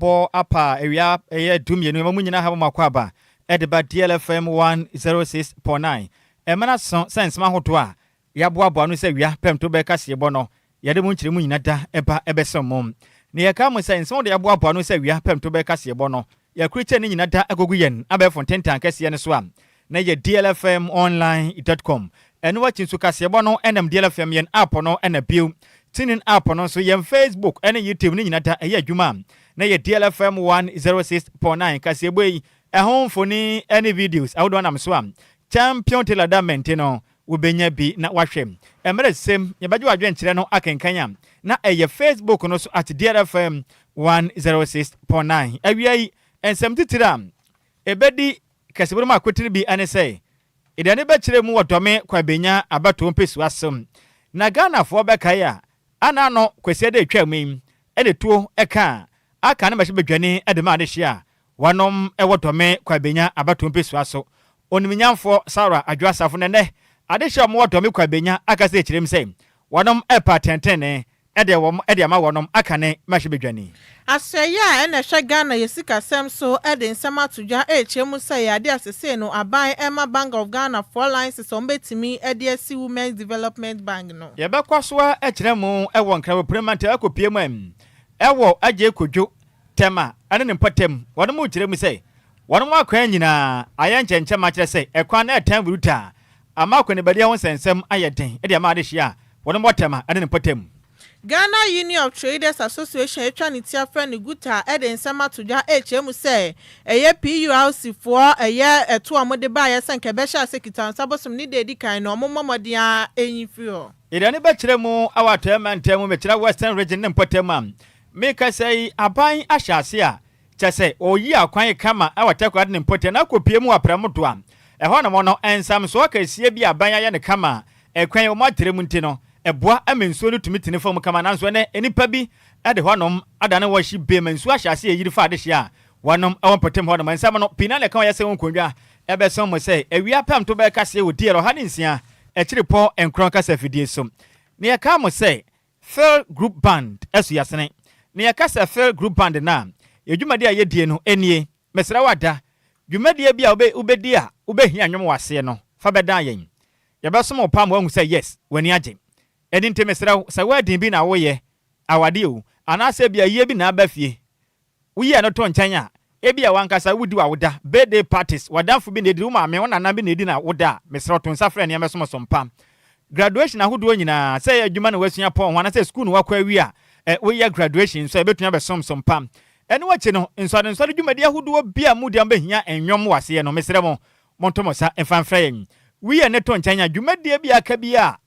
Abɔ apa awia ɛyɛ 12, ɛma mu nyinaa ha mo akɔ aba ɛde ba DLFM 106.9. Ɛmana so sɛ nsɛm ahodoɔ a yɛaboaboa no sɛ wia pɛmto bɛka seɛbɔ no, yɛde mu nkyerɛmu nyina da ɛba ɛbɛsɛm mo. Na yɛka mo sɛ nsɛm de yɛaboaboa no sɛ wia pɛmto bɛka seɛbɔ no, yɛakurikyɛ ne nyina da agogu yɛn abɛɛfo ntentan kɛseɛ no so a na yɛ dlfmonline.com. Ɛno akyi nso, kaseɛbɔ no ɛnam DLFM yɛn app no, ɛna bio TuneIn app no nso, yɛn Facebook ɛne YouTube ne nyina da ɛyɛ adwuma na yɛ DLFM 106.9. Kaseɛbɔ yi ɛho mfoni ɛne videos ahodoɔ nam so a Champion Taylor da mente no, wobɛnya bi na wahwɛ. Mmerɛ sɛm yɛbɛgye wadwenkyerɛ no akenkan a na ɛyɛ Facebook no so at DLFM 106.9. Awia yi, nsɛm titiri a ɛbɛdi kɛsɛbɔ mu akotiri bi ɛne sɛ ìdane bɛkyerɛ mu wɔ Dɔme Kwabenya abatoɔ mpɛsua so, na Ghanafoɔ bɛkae a ana no Kwasi de atwa mu yi ɛde tuo ɛka aka ne bɛhyɛ badwani ɛde ma adehye a wɔnom ɛwɔ Dɔme Kwabenya abatoɔ mpɛsua so, onimnyamfoɔ Sarah Adwo Asafo. Nɛnɛ adehye a wɔwɔ Dɔme Kwabenya aka sɛ kyerɛ mu sɛ wɔnom ɛpa atɛntɛne ɛde wɔn ɛde ama wɔnom aka ne mmɛhyɛ badwani. Asɛeɛ a ɛna ɛhwɛ Ghana yɛ sikasɛm so ɛde nsɛm ato dwa ɛrekyerɛ mu sɛ yɛ ade asese no aban ɛma Bank of Ghana foɔ license a wɔbɛtumi ɛde asi Women's Development Bank no. Yɛbɛkɔ so a ɛkyerɛ mu ɛwɔ Nkramoprema nti ɛkɔpie mu ɛm ɛwɔ Agye Kodwo Tɛma ɛne ne mpɔtam. Wɔn mu kyerɛ mu sɛ wɔn mu akwan nyinaa ayɛ nkyɛnkyɛn akyerɛ sɛ ɛkwan no ɛtɛn buruta ama akɔnibɛdeɛ ho nsɛnsɛm ayɛ den ɛde ama adehyia a wɔn wɔ Tɛma ɛne ne mpɔtam. Ghana Union of Traders Association atwa ne ti afrɛ ne GUTA ɛde nsɛm ato dwa ɛrekyerɛ mu sɛ ɛyɛ PURC foɔ ɛyɛ ɛto a wɔde baayɛ sɛ nka ɛbɛhyɛ ase kita nsa bosom ne de edi kan no, ɔmo mmɔ mmɔden a ɛnyi firi hɔ. Ìdání bɛkyerɛ mu awɔ Atɔeɛ mantam mu, mekyerɛ Western Region ne mpɔtam a meka sɛ yi, aban ahyɛ ase a kyɛ sɛ ɔyi akwan kama ɛwɔ Tɛkɔ ne mpɔtam na akɔpie mu wɔ Aprɛmo do a ɛhɔ nom no, nsamsoɔ kɛseɛ bi aban ayɛ no kama a ɛkwan wɔn atrɛ mu nti no, ɛboa ama nsuo no tumi tene fam kama. Nanso ɛnɛ nnipa bi ɛde hɔnom adane wɔhye bee ma nsuo ahyɛ ase yɛyiri fa adehye a wɔnom ɛwɔ mpɔtam hɔnom. Nsɛm no pii na na ɛka wɔyɛ sɛ wɔn nkonnwa ɛbɛsɛn mo sɛ awia pɛm to bɛka seɛ wɔ DL 106.9 kasa afidie so. Na yɛka mo sɛ Phil Group Band ɛso yɛasene. Na yɛka sɛ Phil Group Band no a, yɛdwumadi a yɛdie no nie. Mesrɛ wo, ada dwumadie bi a wobɛdi a wobɛhia nnwom wɔ aseɛ no, fa bɛdan yɛn, yɛbɛsom wo pam wahu sɛ yes, w'ani agye. Ɛno nti mesrɛ wo, sɛ wedding bi na woyɛ, awadeɛ o, anaasɛ bi ayie bi na aba fie, woyi ɛno to nkyɛn a, ebi a wankasa wodi wa woda, birthday parties, wadamfo bi na edi, wo maame, wo nana bi na edi na woda a, mesrɛ wo, to nsa frɛ nneɛma som so mpa. Graduation ahodoɔ nyinaa, sɛ ɛyɛ adwuma na wasua pɔn ho anaasɛ school na wakɔ awie a woyɛ graduation nso a, ɛbɛtumi abɛsom so mpa. Ɛno akyi no, nsɔre nsɔre dwumadi ahodoɔ bi a mudi a mobɛhia nnwom wɔ aseɛ no, mesrɛ mo, monto mo sa mfa mfrɛ yɛn. Wiyɛ ne to nkyɛn a, dwumadie bi aka bi a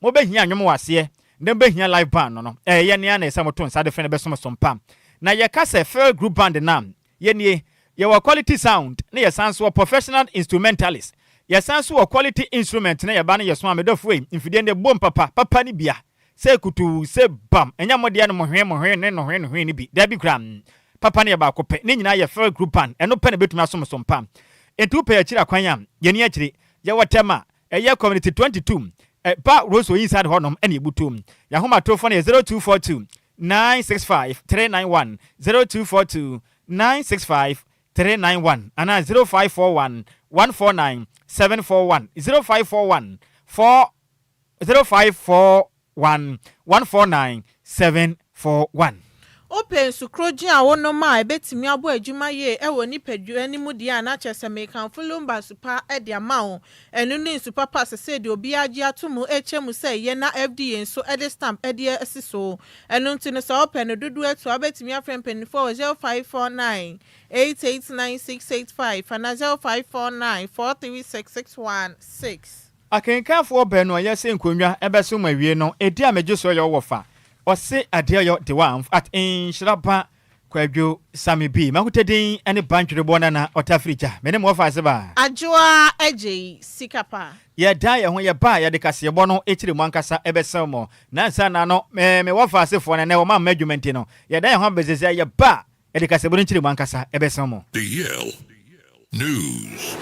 mobɛhia nnwom wɔ aseɛ na mobɛhia live band no, ɛyɛ nea na ɛsɛ moto nsa de frɛ no bɛsom so mpa. Na yɛka sɛ Phil Group Band no a, yɛnie, yɛwɔ quality sound na yɛsan so wɔ professional instrumentalist, yɛsan so wɔ quality instrument na yɛba no yɛso a medɔfoɔ yi mfidie no bom papa papa no bia sɛ kutuu sɛ bam. Ɛnyɛ mmɔdeɛ no mohwe mohwe ne nohwe nohwe no bi, daabi kora. Papa no yɛ baako pɛ, ne nyinaa yɛ Phil Group Band. Ɛno pɛ na bɛtumi asom so mpa. Enti wopɛ akyiri akwan a, yɛni akyiri, yɛwɔ Tɛm a ɛyɛ Community 22 ba Rose inside hɔnom ɛne ebutu. Yɛahomatorofoɔ no yɛ 0242 965 391, 0242 965 391, anaa 0541 149 741, 0541 4 0541 149 741. Wopɛ nsukurogye a wonom a ɛbɛtumi abɔ adwuma yie ɛwɔ nipadua no mu deɛ a, na kyerɛ sɛ mekamfo Lumba nsupa de ama wo. Ɛno ne nsu papa sese deɛ obiara gye ato mu ɛkyɛ mu sɛ yɛ na FDA nso ɛde stamp ɛde asi so. Ɛno nti no, sɛ wopɛ no dodoɔ atu a, wobɛtumi afrɛ mpanimfoɔ wɔ 0549 889685 anaa 0549 436616. Akenkanfoɔ baanu a yɛsɛ nkonnwa ɛbɛso mu awie no, ɛdi a megye so yɛ wɔ fa ɔse adeɛ yɔ de wa at nhyira ba Kwadwo Sami bi makuta din ne bantwereboɔ nana ɔtafiri gya me ne mo wɔfa ase ba. Adwoa Agye Sika Pa. Yɛda yɛn ho yɛba a, yɛde kaseɛbɔ no akyiri mu ankasa ɛbɛsɛw mo. Nansa na no me wɔfa asefoɔ no nɛ wɔma mma adwuma nti no, yɛda yɛn ho abɛsɛsɛ yɛba a, yɛde kaseɛbɔ no nkyiri mu ankasa ɛbɛsɛw mo. DL News.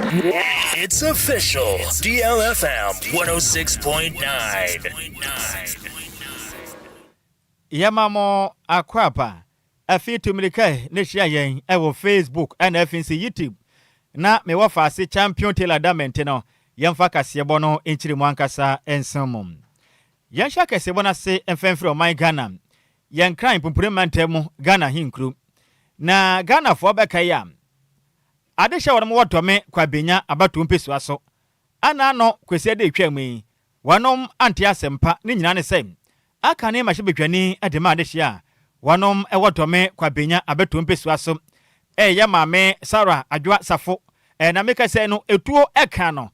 It's official. DLFM 106.9. Yɛma mo akwaaba. Afei tu mmirika na hyia yɛn wɔ Facebook ɛna afei nso YouTube. Na mewɔ faase Champion Taylor Damente no, yɛmfa kaseɛbɔ no nkyiri mu ankasa nso mu. Yɛnhyɛ kaseɛbɔ no ase mfa mfiri ɔman Ghana, yɛn Nkran Mpumpuni mantam mu, Ghana ahenkuro. Na Ghanafoɔ bɛkae a, adehyɛ wɔnom wɔ Dɔme Kwabenya abatoɔ mpesua so ana ano Kwasiada a ɛtwaa mu yi, wɔnom ante asɛmpa, ne nyinaa ne sɛ, aka ne mmarahyɛbadwani de ma adehyeɛ a wɔnom wɔ Dɔme Kwabenya abatoɔ mpesua so ɛyɛ Maame Sarah Adwoa Safo. Na meka sɛ no etuo ɛka no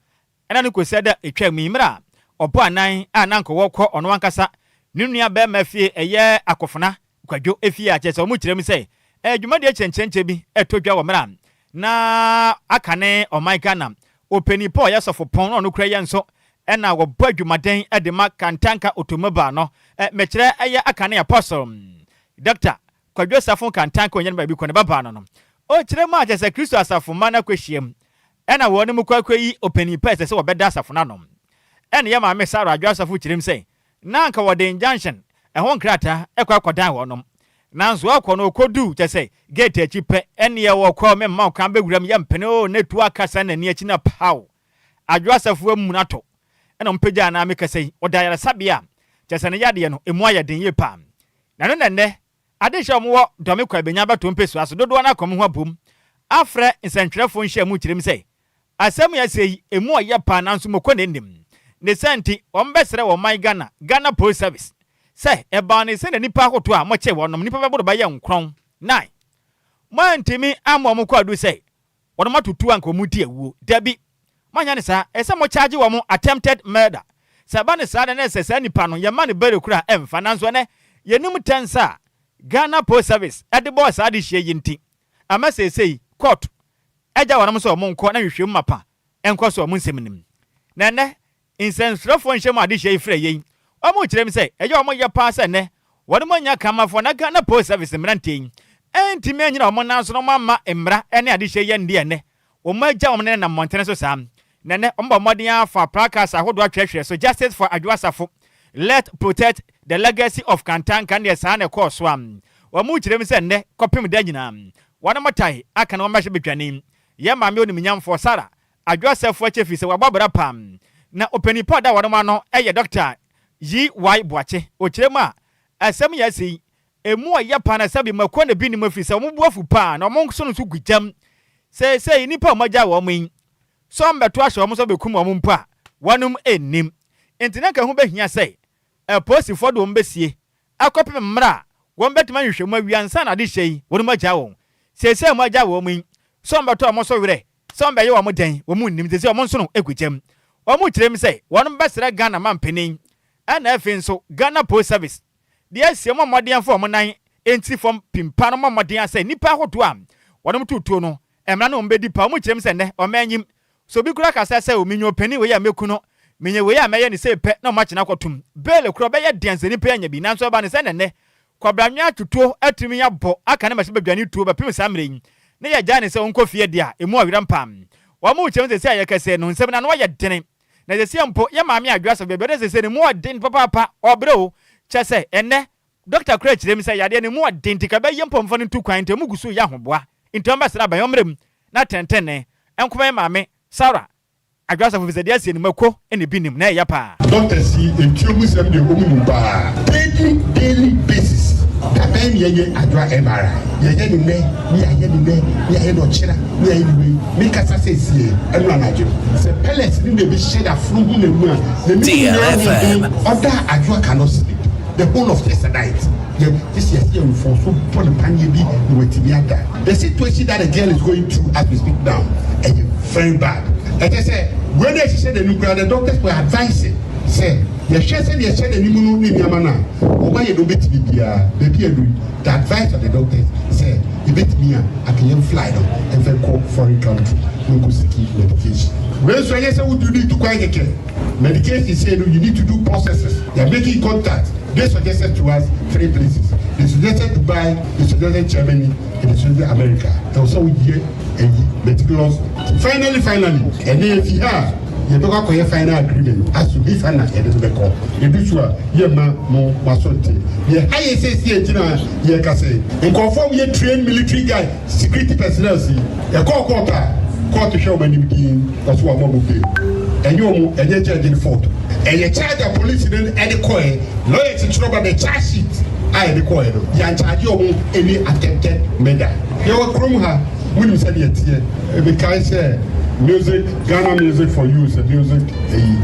ɛna no Kwasiada a ɛtwaa mu yi mmerɛ a ɔbɔ anan a na anka wɔkɔ ɔno ankasa ne nua bɛrima fie ɛyɛ Akofena Kwadwo fie a kyerɛ sɛ wɔn kyerɛ mu sɛ ɛyɛ dwumadie kyerɛnkyerɛnkyerɛ bi ɛtɔ dwa wɔ mmerɛ a na aka ne ɔman Ghana ɔpanin pa a ɔyɛ sɔfopɔn na ɔno kura yɛ nso ɛna wɔbɔ adwumaden de ma Kantanka Automobile no, mekyerɛ ɛyɛ aka ne Apostle Dr. Kwadwo Safo Kantanka ɔnyɛ no baabi kɔ ne babaa no no. Ɔkyerɛ mu a kyerɛ sɛ Kristo asafo mma no akɔhyiam ɛna wɔn mu kɔ akɔyi ɔpanin pa ɛsɛ sɛ wɔbɛda asafo no ano. Ɛna yɛ maame Sarah Adwo Asafo kyerɛ mu sɛ na anka wɔde injunction ɛho nkrataa ɛkɔ akɔdan wɔnom. Nanso ɔkɔ no ɔkɔduu kyɛ sɛ gate akyi pɛ ɛneɛ wɔkɔ memma wo kwan bɛwuram yɛ mpene o na tu akasa n'ani akyi na paw Adwo Asafo amu no ato ɛna ɔmpagya anaa mekasa yi ɔda ayaresabea a kyerɛ sɛ ne yadeɛ no emu ayɛ den yie paa. Na ɛno na ɛnnɛ adehyɛ a wɔwɔ Dɔme Kwabenya abatoɔ mpesua so dodoɔ no aka wɔn ho abom afrɛ nsɛntwerɛfoɔ nhyiamu kyerɛ mu sɛ asɛm yi asɛe yi emu ɔyɛ paa nanso moko na ɛnnim. Ne saa nti wɔbɛsrɛ wɔ ɔman Ghana, Ghana Post Service, sɛ ɛbaa ne sɛ na nnipa ahodoɔ a mokyee wɔnom nnipa bɛboro bɛyɛ nkrɔn, nine, moantumi amma wɔn kwaadu sɛ wɔnom atoto anka wɔn di awuo. Dabi, moanyɛ no saa. Ɛsɛ sɛ mo charge wɔn attempted murder. Sɛ ɛba no saa deɛ na ɛsɛ saa nipa no yɛma no bail koraa a ɛmfa. Nanso ɛnɛ yɛnim tɛns a Ghana Post Service de bɔɔ saa adehyeɛ yi nti ama seesei court agya wɔnom sɛ wɔn nkɔ na nhwehwɛmu mapa nkɔ so wɔn nsɛm no mu. Na ɛnɛ Nsɛnkyerɛwfoɔ nhyɛmu a adehyeɛ yi frɛ yei, wɔn kyerɛ mu sɛ ɛyɛ wɔn ya paa sɛ nnɛ wɔnom annya Kamafoɔ na Ghana Post Service mmeranteɛ yi antumi annyina wɔn nan so na wɔn amma mmara ne adehyeɛ yi anni a nnɛ wɔn agya wɔn nenam mmɔntene so saa. Na nnɛ wɔn bɔ mmɔden ara fa placards ahodoɔ atwerɛtwerɛ so Justice for Adwo Asafo, Let protect the legacy of Kantanka ne deɛ saa na ɛkɔɔ so a wɔn kyerɛ mu sɛ nnɛ kɔpem da nyinaa wɔnom tae aka na wɔn bɛhyɛ badwani yɛn maame onimnyamfoɔ Sarah Adwo Asafo akyɛ firi sɛ wabɔ bra paa. Na ɔpanin pa a ɔda wɔnom ano yɛ Dɔkta Yi Y Boakye. Ɔkyerɛ mu a, asɛm yi a asi yi, ɛmu ɔyɛ paa na sɛbe mmakuo na bi nnim ɛfiri sɛ wɔn bo afu paa na wɔn nso no nso gu gyam. Seesei nnipa a wɔagyaa wɔn yi, sɛ wɔbɛto ahyɛ wɔn so abɛkum wɔn mpo a, wɔnom nnim. Nti na anka ɛho bɛhia sɛ apolisifoɔ de wɔn bɛsie akɔpem mmerɛ a wɔbɛtumi ahwehwɛ mu awie ansa na adehyɛ yi wɔnom agyaa wɔn. Seesei a wɔagyaa wɔn yi, sɛ wɔbɛtɔ wɔn so werɛ sɛ wɔbɛyɛ wɔn dɛn, wɔn nnim, seesei wɔn nsono gu gyam. Wɔn kyerɛ mu sɛ wɔnom bɛsrɛ Ghana manpanin ɛna afei nso Ghana Post Service de asie wɔn mmɔden mfa wɔn nan nsi fam pimpa no mmɔ mmɔden a sɛ nnipa ahodoɔ a wɔnom to tuo no mmara ne wɔn bɛdi pa. Wɔn kyerɛ mu sɛ nnɛ ɔman nyim sɛ obi koraa kasa sɛ o menya ɔpanin wei a mɛku no, menya wei a mɛyɛ no sei pɛ na wɔn akye no akɔtom. Bail koraa ɔbɛyɛ den ansa nnipa yi anya bi nanso ɛba no sɛ na nnɛ Kwabranwea atutuo atumi abɔ aka ne mmarahyɛbadwani tuo bɛpem saa mmerɛ yi na yɛagyae no sɛ ɔnkɔ fie deɛ a, ɛmu ɔwerɛ mpa. Wɔn rekyerɛ mu seesei a yɛkasa yi no, nsɛm no ano ayɛ dene. Na seesei mpo, yɛn maame Adwoa Asafo baabi a ɔda seesei no, emu ɔden papaapa, ɔbrɛ o. Kyerɛ sɛ, ɛnnɛ, dɔkta koraa kyerɛ mu sɛ yadeɛ no emu ɔden nti ka ɛbɛyɛ mpo a wɔmfa no ntu kwan nti wɔgu so reyɛ ahoboa nti wɔbɛsrɛ aban ɔmmra mu na atɛntɛnee nkɔma yɛn maame Sarah Adwoa Asafo efisɛ deɛ asie no mako na ebi nim na ɛyɛ paa. Doctors yi ntuo mu sɛm deɛ ɔmu nim paa. Daily daily basis da bɛn ne yɛyɛ Adwoa MRI? Yɛyɛ ne nɛ ne yɛayɛ ne nɛ ne yɛayɛ no ɔkyena ne yɛayɛ ne wei. Me kasa sesie ɛno anadwo sɛ pellets ne na ebi hyɛ n'afono ho na mu a n'anim nyinaa honhon ɔda a Adwoa cannot sleep the whole of yesternight yɛ gye sɛ yɛsɛ yɛ nfɔso bɔ no paneɛ bi na watumi ada. The situation that the girl is going through as we speak now ɛyɛ very bad. Ɛkyɛ sɛ wei na ɛhyehyɛ n'anim koraa the doctors were advising sɛ yɛhwɛ sɛdeɛ ɛhyɛ n'anim no ne nneɛma no a wɔn ayɛ deɛ wɔbɛtumi biara baabi aduru yi the advice of the doctors sɛ yɛbɛtumi a anka yɛn fly no mfa nkɔ foreign country na ɔnkɔ seek medication. Wei nso ɛnyɛ sɛ wodu ne tu kwan kɛkɛ medication sei no you need to do processes they are making contact they suggested to us three places they suggested Dubai they suggested Germany and they suggested America ɛwɔ sɛ woyɛ. ayi meticulous. Finally finally, ɛnɛ yɛfi ha a, yɛbɛkɔ akɔyɛ final agreement as to hefa na yɛde no bɛkɔ. Edu so a, yɛmma mo mo aso nte. Deɛ ɛha yɛ seesei a gyina a yɛrekasa yi, nkurɔfoɔ a wɔyɛ trained military guy, security personnel yi, yɛkɔɔ court a, court hwɛ wɔn anim dinn, wɔso wɔama wɔn bail. Ɛnyɛ wɔn, ɛnyɛ judge no fault. Ɛyɛ charge a police no de kɔɛ, lawyers twerɛ ba the charge sheet a yɛde kɔɛ no, yɛancharge wɔn any attempted murder. Yɛwɔ kurom ha, monim sɛdeɛ ɛteɛ. Mekae sɛ music, Ghana music for you sɛ music eyi.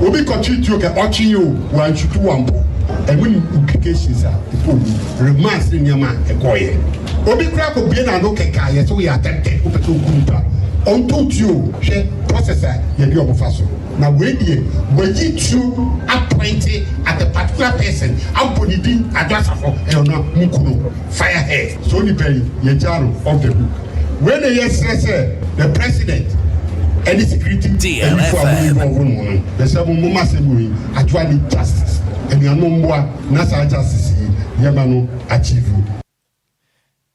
Obi kɔtwe tuo kɛ ɔtwe o, wansutu wampo. Ɛmu nim implications a ɛkɔɔ mu, remarks ne nneɛma a ɛkɔɔyɛ. Obi koraa kɔbue n'ano kɛkɛ a yɛsɛ woyɛ attempted, wopɛ sɛ woku nipa. Ɔntɔ tuo o, hwɛ process a yɛde wɔn fa so. Na wei deɛ wayi tuo appointe at a particular person abɔ ne din Adwo Asafo ɛyɛ ɔno a monku no, fire her. Saa onipa yi yɛgyaa no off the hook. Wei na yɛsrɛ sɛ the president ɛne security ayifo a mo involve no ho no yɛsrɛ mo momma asɛm wei Adwoa need justice. Anuanom mmoa na saa justice yi yɛma no achieve.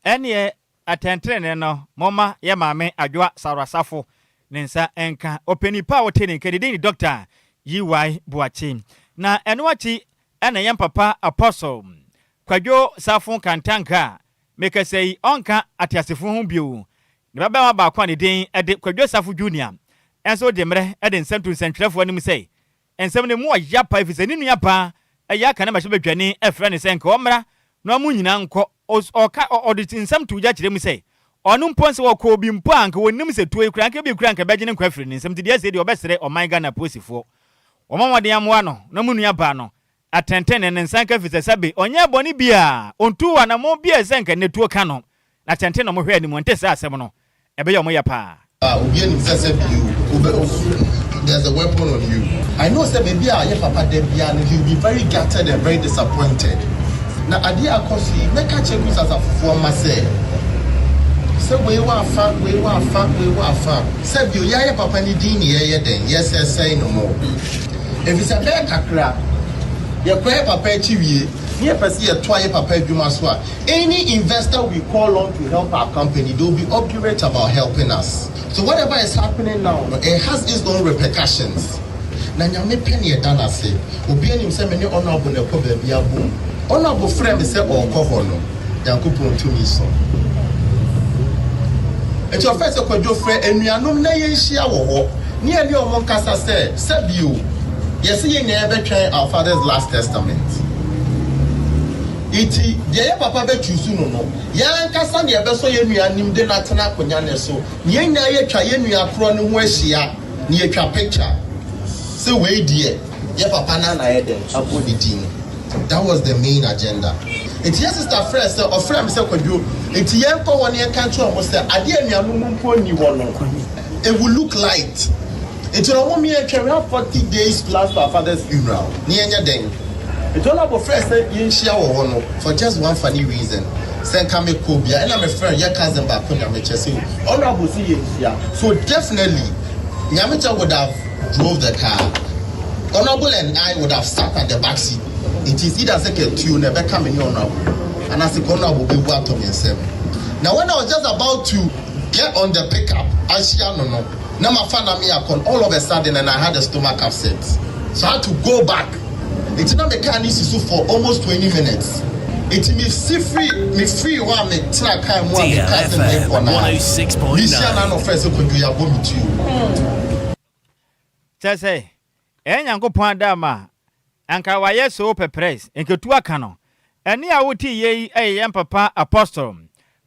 Ɛneɛ atɛntrenee no momma yɛ maame Adwoa Sawrasafo ne nsa nka. Ɔpanin pa a wote ne nka ne din ne Dɔkta EY Boakye. Na ɛno akyi na yɛn papa Apostle Kwadwo Safo Kantanka a mekasa yi ɔnka ateasefo ho bio. Ne babarima baako a ne din de Kwadwo Safo Junior nso de mmerɛ de nsɛm to nsɛntwerɛfoɔ anim sɛ Nsɛm no mu ɔya paa efisɛ ne nua baa yɛ aka ne mmarahyɛbadwani frɛ no sɛ nka ɔmmra na wɔn nyinaa nkɔ. Ɔka ɔde nsɛm too gya kyerɛ mu sɛ ɔno mpo sɛ ɔkɔɔ bi mpo a anka ɔnnim sɛ tuo yi koraa anka ebi koraa anka ɛbɛgye ne nkwa afiri ne nsam nti deɛ ɛsɛ deɛ ɔbɛsrɛ ɔman Ghana apolisifoɔ wɔmmɔ mmɔden amoa no na wɔn nua baa no atɛntɛn ne nsa nka efisɛ sɛbe ɔnyɛɛ bɔne biara ɔntuu anammɔn biara sɛ nka nnɛ tuo ka no na kyɛnte na wɔhwɛ anim ɛnte saa asɛm no ɛbɛyɛ wɔn ya paa. Ah obi anim sɛ sɛ bio wobɛ there's a weapon on you I know sɛ baabi a yɛ papa da biara no he will be very gutted and very disappointed na adeɛ a akɔ so yi mɛka akyerɛ Kusas afofoɔ mma sɛ sɛ wei wɔ afa wei wɔ afa wei wɔ afa sɛ bio yɛ yɛ papa ne din ne yɛyɛ dɛn yɛsɛsɛe no mo efisɛ bɛyɛ kakra yɛkɔ yɛ papa akyi wie ne yɛpɛ sɛ yɛtoa yɛ papa adwuma so a Any investor we call on to help our company, they will be obdurate about helping us. So whatever is happening now no, it has its own repercussions. Na Nyame pɛ ne yɛda no ase. Obiara nim sɛ me ne Honourable na ɛkɔ baabi abom. Honourable frɛɛ me sɛ ɔrekɔ hɔ no, Nyankopɔn tumi so. Nti ɔfrɛɛ sɛ Kwadwo frɛ anuanom na yɛnhyia wɔ hɔ ne yɛne wɔn nkasa sɛ, sɛbio, yɛse yɛn nyinaa yɛbɛtwɛn our father's last testament. Ntsi, deɛ yɛ papa bɛ choose no no, yɛn ankasa na yɛbɛsɔ yɛn nua anim de no atena akonya no so, na yɛn nyinaa yɛatwa yɛn nua korɔ no ho ahyia, na yɛatwa picture sɛ wei deɛ yɛ papa no ara na ayɛ dɛn abɔ ne din. That was the main agenda. Nti yɛ sister frɛɛ sɛ, ɔfrɛɛ me sɛ Kwadwo, nti yɛnkɔ hɔ na yɛnka nkyerɛ wɔn sɛ adeɛ a anuanom mpo nni hɔ no, it will look light. Nti no mom yɛntwɛn, we have 40 days plus to our father's funeral, na yɛnyɛ dɛn? Nti Honourable frɛɛ sɛ yɛnhyia wɔ hɔ no for just one funny reason, sɛ nka mekɔ bi a, ɛna mefrɛɛ yɛ cousin baako Nyamekyɛ sɛ o Honourable se yɛnhyia, so definitely Nyamekyɛ would have drove the car, Honourable and I would have sat at the back seat, nti it's either sɛ katuo no ɛbɛka me ne Honourable, anaasɛ ka Honourable bɛwu atɔ me nsam. Na when I was just about to get on the pick up ahyia no no, na mafa na me akɔ no all of a sudden and I had a stomach upset so I had to go back nti na me car no si so for almost 20 minutes nti me si firi me firi hɔ a me tena car mu a me kaa sɛ me kɔ na me hyia na na ɔfrɛ sɛ Kwadwo yɛabɔ me tuo. Kyerɛ sɛ, ɛyɛ Nyankopɔn adaama a, anka wayɛ so pɛprɛs, nketewa ka no. Ɛnne a wote yei yɛ yɛn papa Apostle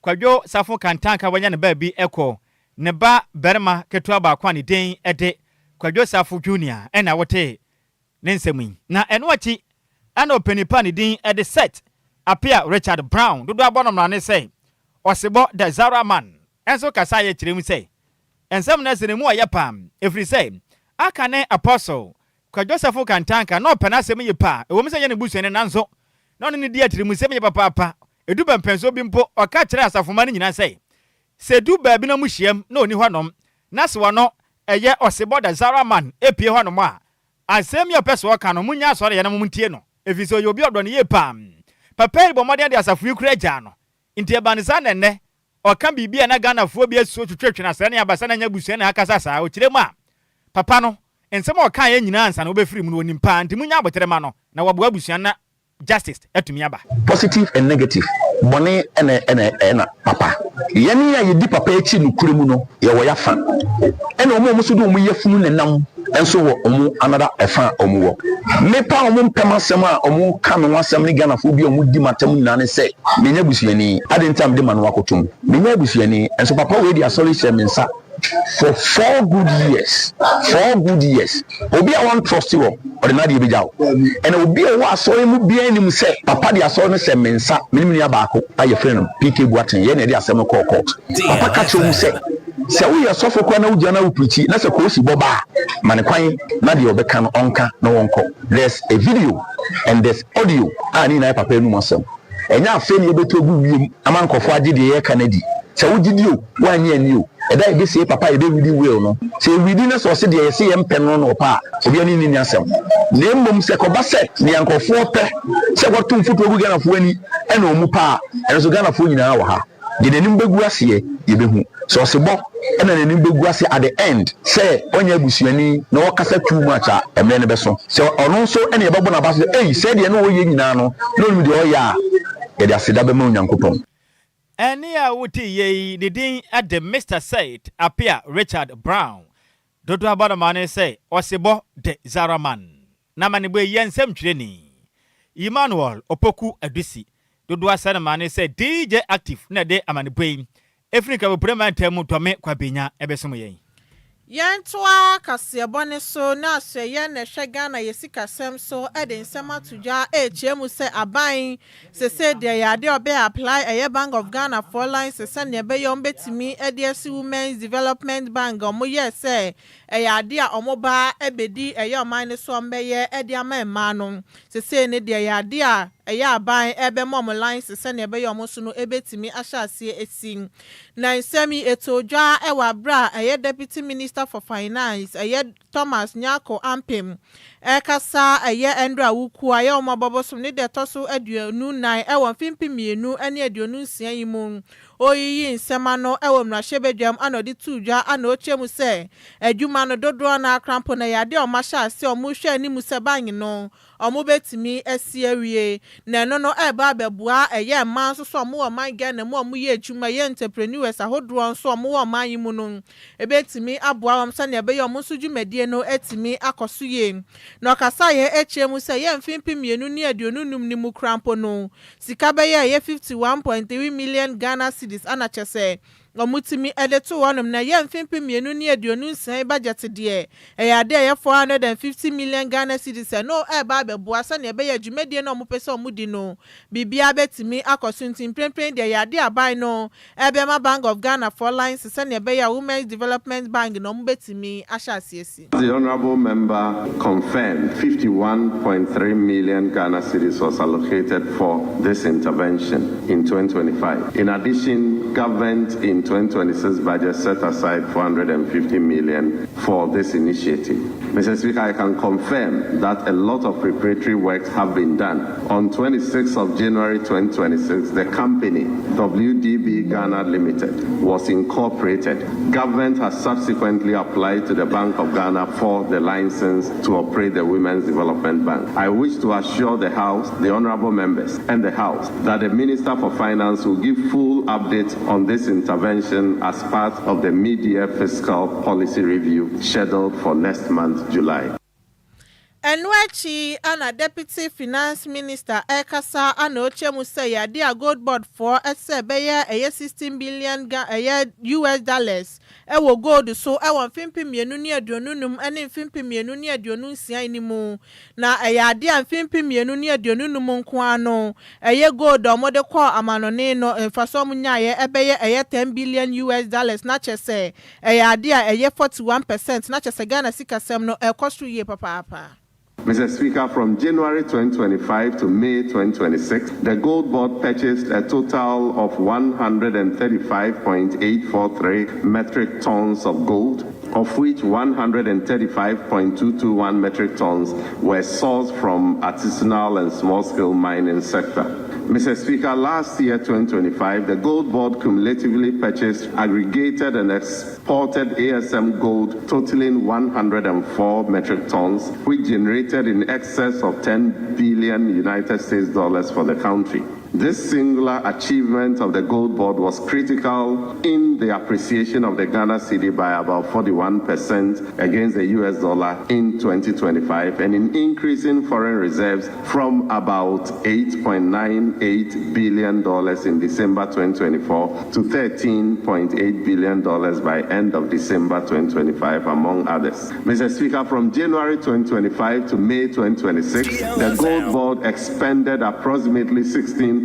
Kwadwo Safo Kantanka wanya ne baabi kɔ, ne ba barima ketewa baako a ne din de Kwadwo Safo Junior na wotee ne nsɛm yi. Na ɛno akyi na ɔpanin pa a ne din de Seth Appiah Richard Brown dodoɔ abɔ no mmrane sɛ Ɔsebɔ The Zara Man nso kasaeɛ kyerɛ mu sɛ nsɛm no asi ne mu ɔyɛ paa ɛfiri sɛ aka ne Apostle Kwadwo Safo Kantanka na ɔpɛ n'asɛm yie paa ɛwom sɛ ɛnyɛ ne busuani nanso na ɔne no di atirimusɛm yie papaapa. Ɛdu pɛmpɛnsoɔ bi mpo ɔka kyerɛɛ asafomma no nyinaa sɛ sɛ ɛdu baabi na wɔhyiam na ɔnni hɔnom na sɛ ɔno ɛyɛ Ɔsebɔ The Zara Man pue hɔnom a Asɛm yi a ɔpɛ sɛ ɔka no, monyɛ asɔreyɛ na montie no, efisɛ ɔyɛ obi a ɔdɔ no yie paa. Papa yi rebɔ mmɔden de asafo yi kura agyaa no. Enti ɛbaa no saa na ɛnnɛ, Ɔka biribi a na Ghanafoɔ bi asuo twetwetwe no asɛɛ ne abasa na nyɛ abusua na akasa saa. Ɔkyerɛ mu a, papa no, nsɛm a ɔkaeɛ nyinaa ansa na ɔbɛfiri mu no, ɔnim paa nti monya aboterɛ ma no na waboa abusua no na justice atumi aba. Positive and negative, bɔne ɛna ɛna ɛna papa. Yɛn a yɛdi papa akyi nokorɛ mu no, yɛwɔ y'afa. Ɛna wɔn a wɔn nso de wɔn yafunu na ɛnam nso wɔ wɔn another ɛfa a wɔn wɔ. Me paa wɔn mpɛ m'asɛm a wɔn ka me ho asɛm ne Ghanafoɔ bi a wɔn di m'atam nyinaa ne sɛ, menyɛ abusuani. Adɛn nti a mede m'ano akɔto mu? Menyɛ abusuani. Nso papa wei de asɔre hyɛɛ me nsa for 4 good years, 4 good years. Obi a wɔn trust wɔ, ɔde n'adeɛ bɛgya wo. Ɛna obi a ɔwɔ asɔre mu biara nim sɛ papa de asɔre no hyɛ me nsa. Me ne me nua baako a yɛfrɛ no PK Boateng, yɛn na yɛde asɛm no kɔɔ court. Papa ka kyerɛ mu sɛ, sɛ woyɛ sɔfo koraa na wogyina na wopirikyi na sɛ koosi bɔ ba a, ma ne kwan na deɛ ɔbɛka no ɔnka na wɔnkɔ. There's a video and there's audio a ne nyinaa yɛ papa anum asɛm. Ɛnyɛ afei na yɛbɛtu agu wiem ama nkɔfoɔ agye deɛ yɛreka no adi. Sɛ wogye di o, woanyɛ ani o, ɛda a yɛbɛsie papa a yɛbɛredi will no, sɛ yɛredi na sɛ ɔse deɛ yɛse yɛmpɛ no na ɔpɛ a, obiara ne nni asɛm. Na mmom sɛ kɔba sɛ nea nkurɔfoɔ pɛ sɛ wɔto mfuturo gu Ghanafoɔ ani ɛna ɔmu pɛ a, ɛno nso Ghanafoɔ nyinaa wɔ ha. Deɛ n'anim bɛgu aseɛ, yɛbɛhu. Sɛ ɔsebɔ ɛna n'anim bɛgu ase at the end sɛ ɔnyɛ abusuani na ɔkasa too much a, mmerɛ no bɛso. Sɛ ɔno nso ɛna yɛbɛbɔ n'aba so sɛ, ei, sɛ deɛ na ɔyɛ nyinaa no, na ɔnim deɛ ɔyɛ a, yɛde aseda bɛma Onyankopɔn. Ɛne a wote yie yi, ne din de Mr Said Apia Richard Brown. Dodo abɔdɔma ne sɛ Ɔsebɔ de Zaraman. Na amanebɔ yi yɛ nsɛmtwerɛni Emmanuel Opoku Adusi. Dodo asɛnoma ne sɛ DJ Active na ɛde amanebɔ yi ɛfiri Nkramoprɛ mantam mu Dɔme Kwabenya ɛbɛsom yɛn. Yɛntoa kaseɛbɔ ne so na asoɛyɛ na ɛhwɛ Ghana yɛ sikasɛm so de nsɛm ato dwa ɛrekyerɛ mu sɛ aban sese deɛ yɛ adeɛ ɔbɛ apply ɛyɛ Bank of Ghana for license sɛnea ɛbɛyɛ wɔn bɛtumi de asi Women's Development Bank. Wɔn yɛ sɛ ɛyɛ adeɛ a wɔn ba bɛdi ɛyɛ ɔman no so wɔn bɛyɛ de ama mmaa no. Sese ne deɛ yɛ adeɛ a ɛyɛ aban ɛbɛma wɔn license sɛnea ɛbɛyɛ wɔn so no ɛbɛtumi ahyɛ aseɛ esi. Na nsɛm yi eto dwa ɛwɔ abere a ɛyɛ Deputy Minister for Finance, ɛyɛ Thomas Nyarko Ampem, ɛkasa ɛyɛ ɛndra wuku a ɛyɛ wɔn abɔbɔsom ne deɛ ɛtɔ so 24 ɛwɔ mfimfin 2026 yi mu. Oyiyi nsɛm ano ɛwɔ mmarahyɛbadwam ana ɔde to dwa ana ɔkyerɛ mu sɛ adwuma no dodoɔ no akrampo na yɛ adeɛ a wɔn ahyɛ ase a wɔrehwɛ anim sɛ bank no wɔn bɛtumi asi awie, na ɛno no ɛreba abɛboa ɛyɛ mmaa nso so a wɔwɔ ɔman Ghana mu a wɔyɛ adwuma, yɛ entrepreneurs ahodoɔ nso a wɔwɔ ɔman yi mu no, ebɛtumi aboa wɔn sɛnea ɛbɛyɛ wɔn nso dwumadie no atumi akɔ so yie. Na ɔkasa yɛ akyerɛ mu sɛ yɛ mfimfin 225 ne mu krampo no, sika bɛyɛ ɛyɛ 51.3 million Ghana cedis ana kyɛ sɛ wɔtumi de to hɔnom. Na ɛyɛ mfimfin 226 budget deɛ, ɛyɛ ade a ɛyɛ 450 million Ghana cedis. Ɛno ɛreba abɛboa sɛnea ɛbɛyɛ dwumadie no a wɔpɛ sɛ wɔdi no, biribiara bɛtumi akɔ so. Nti mprempren deɛ, ɛyɛ ade aban no ɛbɛma Bank of Ghana for license sɛnea ɛbɛyɛ a Women's Development Bank na wɔn bɛtumi ahyɛ aseɛ si. The honorable member confirmed 51.3 million Ghana cedis was allocated for this intervention in 2025. In addition, government in 2026 budget set aside 450 million for this initiative. Mr. Speaker, I can confirm that a lot of preparatory works have been done. On 26th of January 2026, the company WDB Ghana Limited was incorporated. Government has subsequently applied to the Bank of Ghana for the license to operate the Women's Development Bank. I wish to assure the House, the honorable members, and the House that the Minister for Finance will give full update on this intervention as part of the mid-year fiscal policy review scheduled for next month, July. Ɛno akyi ana Deputy Finance Minister ɛrekasa ana ɔkyerɛ mu sɛ yɛade a Gold Board foɔ ɛsɛ ɛbɛyɛ ɛyɛ 16 billion ga ɛyɛ US dollars ɛwɔ gold so ɛwɔ mfimfin 225 ɛne mfimfin 226 no mu. Na ɛyɛ ade a mfimfin 225 nko ano ɛyɛ gold a wɔde kɔɔ amanɔne no, mfaso a wɔn nyaeɛ ɛbɛyɛ ɛyɛ US$10 billion. Na kyerɛ sɛ ɛyɛ ade a ɛyɛ 41%. Na kyerɛ sɛ Ghana sikasɛm no ɛkɔ so yie papaapa. Mr. Speaker, from January 2025 to May 2026, the Gold Board purchased a total of 135.843 metric tons of gold, of which 135.221 metric tons were sourced from artisanal and small-scale mining sector. Mr. Speaker, last year, 2025, the Gold Board cumulatively purchased, aggregated, and exported ASM gold totaling 104 metric tons, which generated in excess of 10 billion United States dollars for the country. This singular achievement of the Gold Board was critical in the appreciation of the Ghana cedi by about 41% against the US dollar in 2025 and in increasing foreign reserves from about $8.98 billion in December 2024 to $13.8 billion by end of December 2025, among others. Mr. Speaker, from January 2025 to May 2026, the Gold Board expended approximately $16.1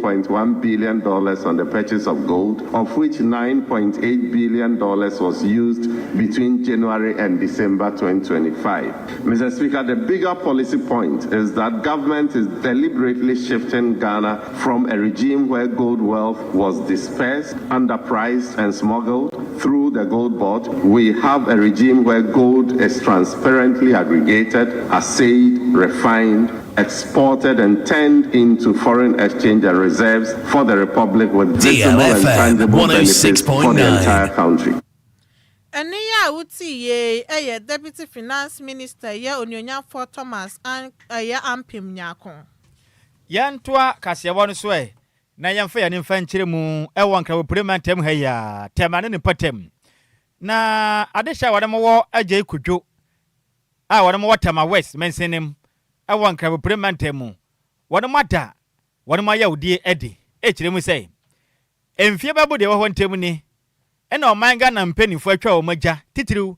billion on the purchase of gold, of which $9.8 billion was used between January and December 2025. Mr. Speaker, the bigger policy point is that government is deliberately shifting Ghana from a regime where gold wealth was dispersed, underpriced, and smuggled through the gold board. We have a regime where gold is transparently aggregated, assayed, refined, exported and turned into foreign exchange and reserves for the Republic with visible and DLFM tangible benefits for the 106.9. entire country. Ɛne yɛ a wotii yie ɛyɛ Deputy Finance Minister yɛ Onuonyamfoɔ Thomas an ɛyɛ Ampem Nyako. Yɛntoa kaseɛbɔ no so ɛ na yɛmfa yɛne mfa nkyerɛ mu ɛwɔ Nkrabopire mantam ha yi a Tɛma ne ne mpɔtam na adehyɛ a wɔde wɔ Agye Kodwo a wɔde wɔ Tɛma West mansinim ɛwɔ Nkrabopire mantam mu, wɔde ada wɔde ayɛwdie adi ɛkyerɛ mu sɛ mfie bɛbo deɛ ɛwɔ hɔ ntam ni ɛna ɔman Ghana mpanimfoɔ atwa wɔn agya titiriw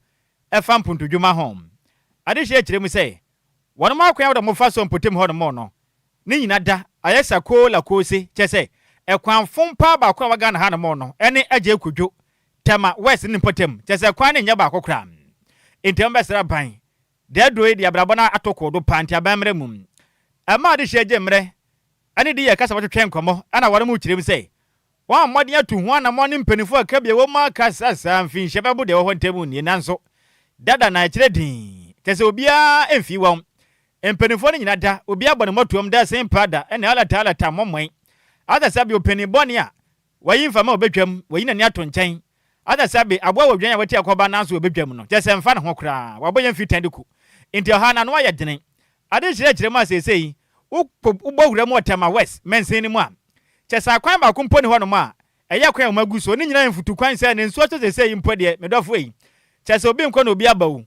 ɛfa mpontodwuma ho. Adehyɛ kyerɛ mu sɛ wɔn akwan a wɔde mofa so mpɔtam hɔ nom no ne nyina da ayɛ sakoo la koose, kyɛ sɛ ɛkwan fom paa baako a wɔ Ghana ha nom no ɛne Agye Kodwo, Tɛma West ne mpɔtam, kyɛ sɛ kwan ne nyɛ baako koraa. Nti wɔn ban deɛ aduro yi de abrabɔ no ato kɔɔ paa, nti aban mmerɛ mu ɛma adehyɛ gye mmerɛ ɛne de yɛ kasa wɔtwetwe nkɔmmɔ, ɛna wɔn mu kyerɛ mu sɛ wɔn a mmɔden atu ho anammɔ ne mpanimfoɔ a ka bia wɔn mu aka saa mfinhyia bɛbo deɛ ɛwɔ hɔ ntam nie, nanso dada na ɛkyerɛ din kyɛ sɛ obiara mfi wɔn mpanimfoɔ no nyina da obiara bɔ ne mmɔtoam da sen pa da ɛne alata alata mmɔmmɔn ata sɛ bi ɔpanin bɔne a wɔyi mfama a ɔbɛtwam wɔyi n'ani ato nkyɛn ata sɛ bi aboa wɔ dwan a wɔte akɔba, nanso ɔbɛtwam no kyɛ sɛ mfa ne ho koraa wabɔ yɛn fi tan de ku, nti ɔha n'ano ayɛ dene. Ade kyerɛkyerɛ mu a seesei wobɔ wura mu ɔtɛma West mɛnsen no mu a, kyɛ sɛ akwan baako mpo ne hɔnom a ɛyɛ kwan a wɔn agu so ne nyinaa mfutu kwan sɛ ne nsuo to. Seesei yi mpo deɛ, medɔfo yi, kyɛ sɛ obi nkɔ na obi aba wo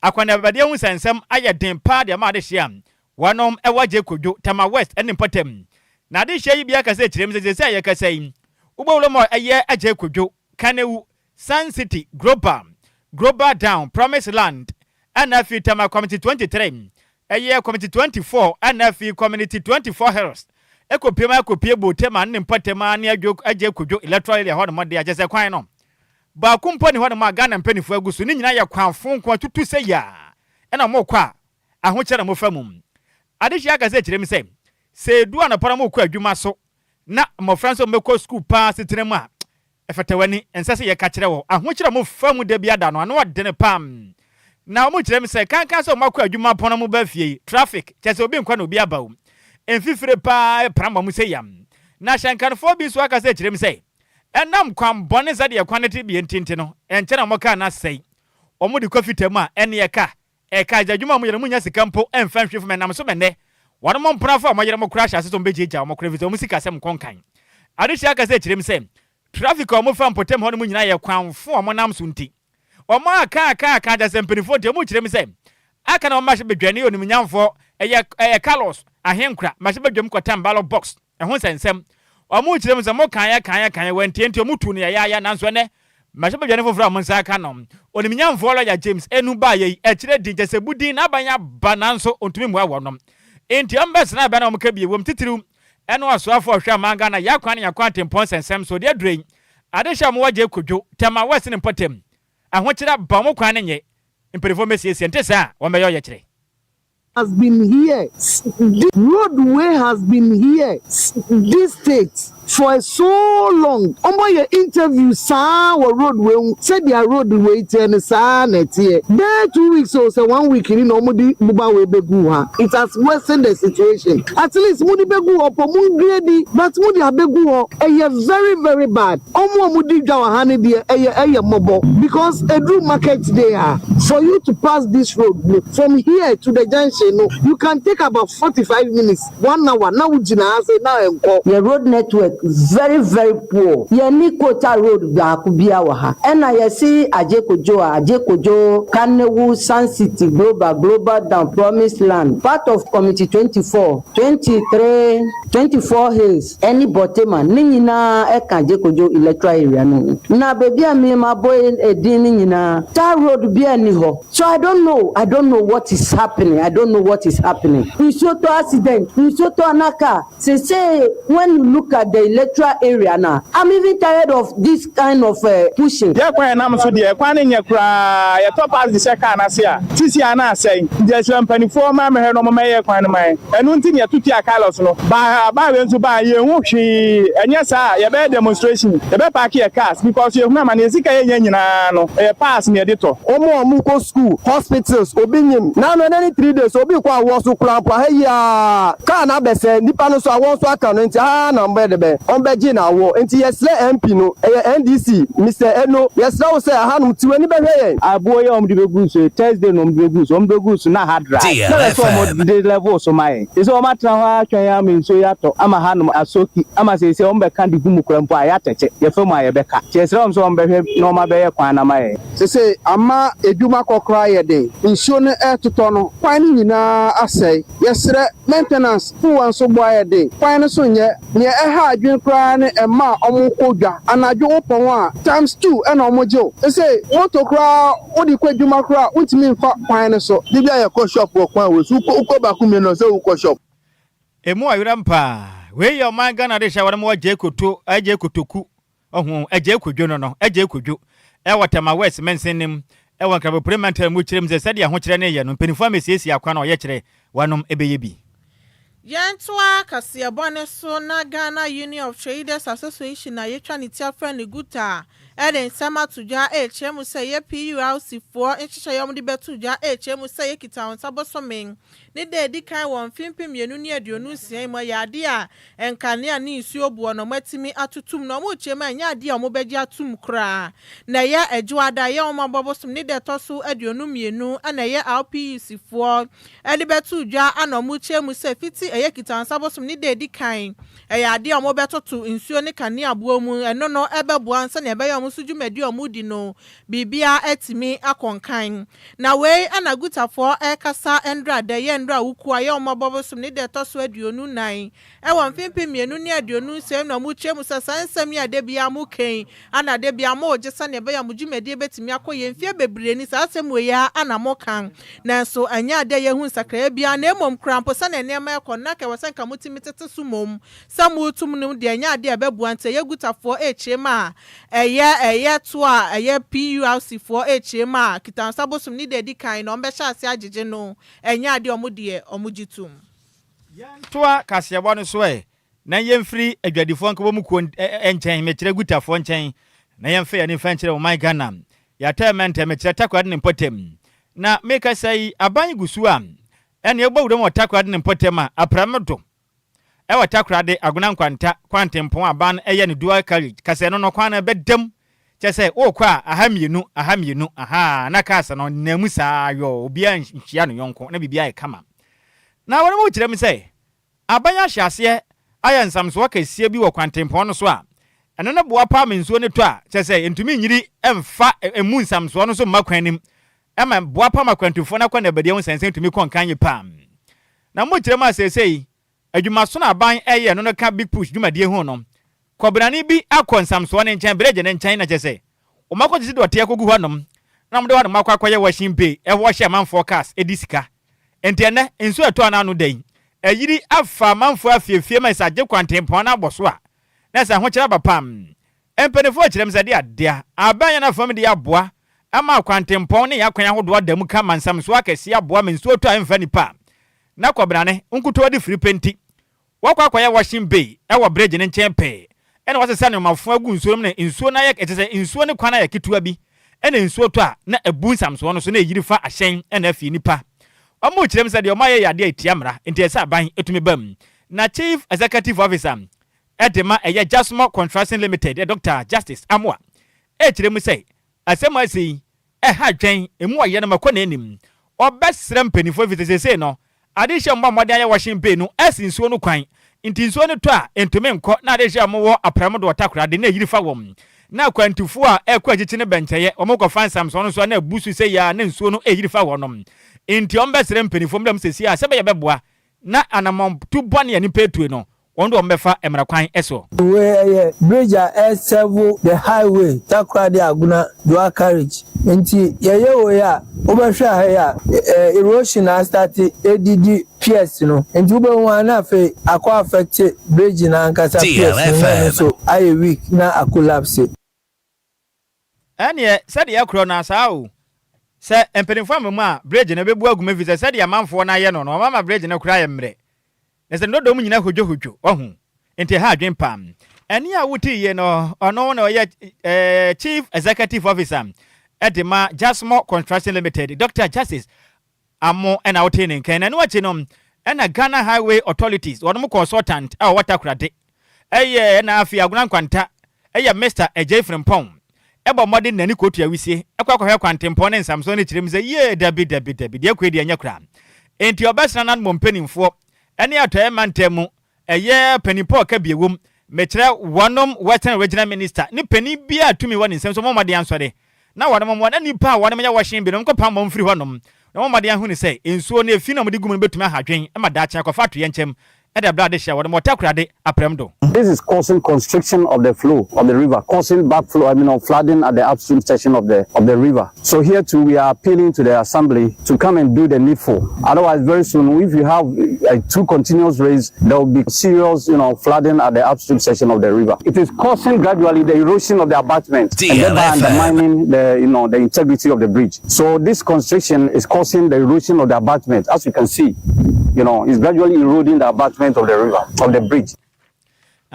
akɔneabadeɛ ho nsɛnsɛm ayɛ den paa deɛ ma ade hyia wɔnom ɛwɔ Agye Kodwo, Tama West ne mpɔtam. Na ade hyia yi bi akasa kyerɛ mu sɛ seesei a yɛkasa yi, wobɔ mu a ɛyɛ Agye Kodwo, Kanewu, Sun City, Global, Global Down, Promise Land, ɛna afei Tama Community 23, ɛyɛ Community 24, ɛna afei Community 24 Hills, ɛkɔpie mu akɔpie Botema ne mpɔtam ne Agye Kodwo electoral area hɔ nom de akyɛ sɛ kwan no baako mpo ne hɔ nom a Ghana mpanimfoɔ agu so ne nyinaa yɛ kwan fo nko atutu sɛ yaa, ɛna mo kɔ a ahokyɛ na mofa mu. Adehyia akasa kyerɛ mu sɛ sɛ edu anɔpa na mokɔ adwuma so na mmɔfra nso mbɛkɔ sukuu paa setena mu a ɛfata w'ani ɛnsɛ sɛ yɛka kyerɛ wɔ ahokyerɛ mo fa mu da bi ada no ano ɔdene pam. Na wɔn kyerɛ mu sɛ kankan sɛ wɔn akɔ adwuma pɔn mo ba fie yi, traffic kyɛ sɛ obi nkɔ na obi aba wo mfifire paa pram wɔn sɛ yam. Na hyɛnkanfoɔ bi nso aka sɛ kyerɛ mu sɛ ɛnam kwan bɔne sɛdeɛ kwan no te bie ntente no ɛnkyɛn na wɔn kaa no asɛe wɔn de kɔ fitam a ɛne ɛka ɛka agya adwuma a wɔn yɛ no mu nya sika mpo ɛmfa nhwɛ fam. Ɛnam so mɛnɛ wɔn mo mponafo a wɔyere mo kora ahyɛ ase sɛ wɔn bɛgyaagya wɔn kora fi sɛ wɔn sika sɛm nkɔnkan. Adehyia aka sɛ kyerɛ mu sɛ traffic a wɔn fa mpɔtam hɔ no mu nyinaa yɛ kwanfo a wɔn nam so, nti wɔn aka aka aka agya sɛ mpanimfoɔ, nti wɔn kyerɛ mu sɛ aka na wɔn ahyɛ badwani onimnyamfoɔ ɛyɛ Carlos Ahenkora mahyɛ badwam kɔtam ballot box ɛho nsɛnsɛm. Wɔn kyerɛ mu sɛ mo kan yɛ kan yɛ kan yɛ wɔntie, nti wɔn tu no yɛ yɛayɛ, nanso ɛnɛ mahyɛ badwani foforɔ a wɔn nsa aka no onimnyamfoɔ lɔya James Enu baa yɛ yi ɛkyerɛ din kyɛ sɛ budin n'aban aba, nanso ontumi mua wɔn, nti wɔn bɛsena abɛn na wɔn ka bie wɔm titiriw ɛne ɔsoafoɔ ɔhwɛ aman Ghana yɛakwan ne yɛakwan tempɔn nsɛnsɛm so deɛ dure yi adehyɛ a wɔwɔ Gye Kodwo, Tɛma West ne mpɔtam ahokyerɛ ba wɔn kwan ne nyɛ mpanimfoɔ mbɛsiesie nte saa a wɔn bɛyɛ ɔyɛkyerɛ. Has been here. This roadway has been here. This state. For so long ɔmo yɛ interview saa wɔ road wei ho sɛdeɛ road wei teɛ no saa na ɛteɛ bɛyɛ 2 weeks o, sɛ one week ni na ɔmo de buba wei bɛgu ha. It has worsened the situation. At least mo de bɛgu hɔ pɔ mo ngredi, but mo de abɛgu hɔ, ɛyɛ very very bad. Ɔmo a mo di dwa wɔ ha no deɛ, ɛyɛ mmɔbɔ because eduru market day a, for you to pass this road no, from here to the junction no, you can take about 45 minutes, one hour na wo gyina ha sɛ na ɛnkɔ. Yɛ road network very very poor. Yɛni coal tar road baako bia wɔ ha, ɛna yɛsi Agyekodwo a Agyekodwo, Kanewu, Sun City, Global, Global Down, Promise Land, part of Community 24, 23, 24 Hills ɛne Bɔtema ne nyinaa ɛka Agyekodwo electoral area no ho. Na beebi a mi ma bɔ edin ne nyinaa, tar road bi ɛni hɔ. So I don't know what is happening. I don't know what is happening. Nsuo tɔ, accident. Nsuo tɔ anaka sese. When you look at the electoral area now, I'm even tired of this kind of pushing. Yɛ kwan yɛn nam so deɛ, kwan ne nyɛ koraa. Yɛtɔ pass de hyɛ kaa n'ase a, sisi a na asɛn. Nti ɛsɛ mpanimfoɔ maa mɛhwɛ no, ɔmo mɛyɛ kwan no man. Ɛno nti ne yɛtutu a carlos no baa baa wei nso baa yɛn ho hwee. Ɛnyɛ saa, yɛbɛyɛ demonstration, yɛbɛ park yɛ cars because yɛhunu ama ne yɛsika yɛnyɛ nyinaa no, ɛyɛ pass ne yɛde tɔ. Ɔmo a ɔmo kɔ school, hospitals, obi nyim nanu ɛnɛ ni 3 days obi kɔ awɔ so kura mpo aha yi a kaa na abɛsɛ nipa no so awɔ nso aka no. Nti ha na mbɛ de bɛ ɔmbɛgye na awɔ. Nti yɛsrɛ MP no, ɛyɛ NDC, Mr Eno, yɛsrɛ wo sɛ ahanom tiwani bɛhwɛ yɛn. Aboɔ yi a wɔde bɛgu so, Thursday na wɔde bɛgu so, wɔde bɛgu so na ha dry na bɛ sɛ wɔn de level so ma yɛn sɛ wɔn atena hɔ atwɛn ama nsuo yi atɔ ama hanom asoki ama sɛ wɔn bɛka de gu mu kura mpo a yɛatɛkyɛ yɛfɛ mu a yɛbɛka kyerɛ sɛ wɔn sɛ wɔn bɛhwɛ na wɔn abɛyɛ kwan na ma yɛn. Sese ama edwuma kɔkora yɛ den. Nsuo no ɛtotɔ no, kwan no nyinaa asɛe. Yɛsrɛ maintenance fuwa nso bɔ ayɛ den. Kwan no so nyɛ nea ɛha adwene koraa ne ɛma a ɔmo kɔ dwa anadwo wopɔn a, times two ɛna ɔmo gye o. Sese moto koraa wode kɔ adwuma koraa, wontumi nfa kwan no so. Bibi a yɛkɔ shop wɔ kwan wɔ so, wokɔ baako mmienu sɛ wokɔ shop. Emu ayerɛ paa. Wei yɛ ɔman Ghana de hyɛ wɔn mo agye koto, agye kotoku ɔho, agye kodwo no, agye kodwo ɛwɔ Tema West mɛnsen nim ɛwɔ Nkrabopore mantam mu. Kyerɛ mu sɛ sɛdeɛ ahokyerɛ no yɛ no, mpanimfoɔ amesiesie akwan a ɔyɛ kyerɛ wɔnom ɛbɛyɛ bi. Yɛntoa kaseɛbɔ ne so na Ghana Union of Traders Association a yɛtwa ne ti afrɛ ne GUTA ɛde nsɛm ato dwa ɛrekyerɛ mu sɛ yɛ PURC foɔ nhyehyɛeɛ a wɔde bɛto dwa ɛrekyerɛ mu sɛ yɛkita wɔn nsa bɔsɔme ne da edi kan wɔ mfe 2026 mu, ɛyɛ adeɛ a nkanea ne nsuo boɔ na wɔatumi atotom na wɔn rekyerɛ mu a ɛnyɛ adeɛ a wɔbɛgye atom koraa. Na ɛyɛ adwoada ɛyɛ wɔn abɔ bosom ne da ɛtɔ so 22 ɛna ɛyɛ RPUC foɔ ɛde bɛto dwa ana wɔn rekyerɛ mu sɛ fiti ɛyɛ kita nsa bosom ne da edi kan, ɛyɛ adeɛ a wɔbɛtoto nsuo ne kanea boɔ mu. Ɛno no ɛbɛboa sɛnea ɛbɛyɛ wɔn nso dwumadi a wɔn di no biribiara atumi akɔnkan. Na wei ɛna gutafoɔ ɛrekasa ndra da yɛ ndra wuku a yɛ wɔn abɔ bosom ne da ɛtɔ so 24 ɛwɔ mfimfin 226 na wɔn kyerɛ mu sɛ saa nsɛm yi a de bia mo kɛn ana de bia mo gye sɛnea ɛbɛyɛ mo dwumadie bɛtumi akɔ yɛn mfie bebree ni, saa asɛm wei ya ana mo kan, nanso ɛnyɛ adeɛ yɛhu nsakraeɛ biara, na mmom kora mpo sɛnea nneɛma ɛkɔ na kɛwɔ sɛ nka mo tumi tete so mmom sɛ mo tum no deɛ, ɛnyɛ adeɛ a ɛbɛboa. Nti ɛyɛ gutafoɔ ɛrekyerɛ mu a ɛyɛ to a ɛyɛ PURC foɔ ɛrekyerɛ mu a kitansa bosom ne deɛ edi kan na wɔn bɛhyɛ ase agyegye no, ɛnyɛ adeɛ a wɔn deɛ wɔn gye tom. Yɛntoa kaseɛbɔ no so ɛ na yɛmfiri adwadifoɔ nkabɔ mu kuo nkyɛn, mekyerɛ gutafoɔ nkyɛn, na yɛmfa yɛne mfa nkyerɛ ɔman Ghana. Yɛatɛ mɛntɛ, mekyerɛ Takoradi ne mpɔtam. Na mekasa yi, aban gu so a ɛne ɛbɔ wuram wɔ Takoradi ne mpɔtam a aprɛm do ɛwɔ Takoradi Agona Nkwanta kwantempɔn. Aban ɛyɛ no dual carriage kasɛ no kwan no bɛdam kyɛ sɛ wokɔ a, aha mmienu, aha mmienu, aha na cars no nam saa yɔ, obiara nhyia no yɔnko na biribiara yɛ kama. Na wɔn mu kyerɛ mu sɛ aban ahyɛ aseɛ ayɛ nsamsoɔ kɛseɛ bi wɔ kwantempɔn no so a ɛno no boa paa ma nsuo no tɔ a, kyerɛ sɛ ntumi nyiri mfa emu nsamsoɔ no so mma kwan nim, ɛma boa paa ma kwantufoɔ no akɔ na abɛdeɛ ho nsɛnsɛn tumi kɔ nkan yie paa. Na mo kyerɛ mu a seesei adwumaso no aban ɛyɛ no ka Big Push dwumadie ho no, kɔbrane bi akɔ nsamsoɔ no nkyɛn, bridge ne nkyɛn, na kyerɛ sɛ wɔn akɔtete dɔteɛ akɔgu hɔnom na wɔde hɔnom akɔ akɔyɛ washing bay, ɛhɔ hyɛ amanfoɔ cars ɛdi sika. Nti ɛnɛ nsuo ɛtɔ ano da yi ɛyiri afa amanfoɔ afiefie ma ɛsɛ agye kwantempɔn no abɔ so a na sɛ ahokyerɛ aba pam. Mpanimfoɔ kyerɛ m sɛ de adeɛ aban yɛn afam de aboa ama kwantempɔn ne yɛn akwan ahodoɔ da mu kama, nsamsoɔ akɛseɛ aboa ma nsuo tɔ a ɛmfa nipa na kɔbrane nkutoo de firi pɛnti wɔkɔ akɔyɛ washing bay ɛwɔ bridge ne nkyɛn pɛɛ. Ɛna wɔasesa nneɛma fo agu nsuo no mu na nsuo no ayɛ ɛkyɛ sɛ nsuo no kwan ayɛ ketewa bi ɛna nsuo tɔ a na ɛbu nsamsoɔ no so na ɛyiri fa ahyɛn ɛna afei nnipa. Wɔn rekyerɛ mu sɛ deɛ wɔayɛ yɛ adeɛ a ɛtia mmara nti ɛsɛ sɛ aban tumi ba mu. Na Chief Executive Officer de ma ɛyɛ Jasmor Construction Limited yɛ Dɔkta Justice Amoah rekyerɛ mu sɛ asɛm a asi yi ɛha adwɛn, emu ɔyɛ no ma ɛkɔ n'anim. Ɔbɛsrɛ mpaninfoɔ efisɛ seesei no adehyeɛ a wɔbɔ mmɔden ayɛ washing bay no asi nsuo no kwan nti nsuo no tɔ a ɛntumi nkɔ na adehyeɛ a wɔwɔ aprɛm do ɔtakora de na ɛyiri fa wɔn na akwantufoɔ a ɛrekɔ akyikyi no bɛnkyɛeɛ wɔn kɔfa nsamsoɔ no so a na abu so sɛ yia na nsuo no ɛyiri fa wɔnom nti wɔbɛsrɛ mpaninfoɔ mmra mu seesei a sɛ ɛbɛyɛ bɛboa na anamɔntu bɔne a nnipa atue no, wɔn de wɔn bɛfa mmara kwan so. Wei ɛyɛ bridge a ɛsɛvo the highway Takoradi Agona dual carriage nti yɛyɛ wei a wobɛhwɛ ha yi a erosion astarte ɛdidi piers no nti wobɛhu a na afei akɔ affect bridge no ankasa piers no na ɛno nso ayɛ weak na acollapse. Ɛneɛ sɛdeɛ ɛkorɔ no a saa o. Sɛ mpaninfoɔ ama mu a bridge no bɛbu agu mu efisɛ sɛdeɛ amanfoɔ no ayɛ no no wɔn ama bridge no koraa ayɛ mmerɛ. Na sɛ ne dɔdɔm nyina hodwohodwo wahu nti ɛha adwen paa. Ɛne a wote yie no ɔno na ɔyɛ Chief Executive Officer de ma Jasmor Construction Limited Doctor Justice Amo na wotee ne nka. Na ɛno akyi no, ɛna Ghana Highway Authorities wɔnom consultant a ɔwɔ Takoradi ɛyɛ ɛna afei Agona Nkwanta ɛyɛ Mister Adjei Frimpong ɛbɔ mmɔden nani kɔtua wisie ɛkɔ akɔhwɛ kwantempɔn ne nsamsoɔ no kyerɛ mu sɛ yie dabi dabi dabi deɛ ɛkɔ yi deɛ ɛnyɛ koraa enti ɔbɛsena n'anom mpanimfoɔ ɛne atɔeɛ mantam mu Ɛyɛ panin Paul ka bie wom, mekyerɛ wɔnom Western Regional Minister ne panin biara a tumi wɔ ne nsam sɛ wɔmmɔ mmɔden ansɔre na wɔnom mmoa na nnipa a wɔnom yɛ wɔhyen binom nkɔpam wɔn mfiri hɔnom na wɔmmɔ mmɔden ahunu sɛ nsuo no efi no a wɔde gu mu no bɛtumi aha adwen ma daakye akɔfa atoyɛnkyɛm de abrɛ adehye a wɔnom wɔ Takoradi aprɛm do. This is causing constriction of the flow of the river, causing backflow, I mean, of flooding at the upstream section of the of the river. So here too, we are appealing to the assembly to come and do the needful. Otherwise, very soon, if you have 2 continuous rains, there will be serious, you know, flooding at the upstream section of the river. It is causing gradually the erosion of the abutment and thereby undermining the, you know, the integrity of the bridge. So this constriction is causing the erosion of the abutment. As you can see, you know, it's gradually eroding the abutment of the river, of the bridge.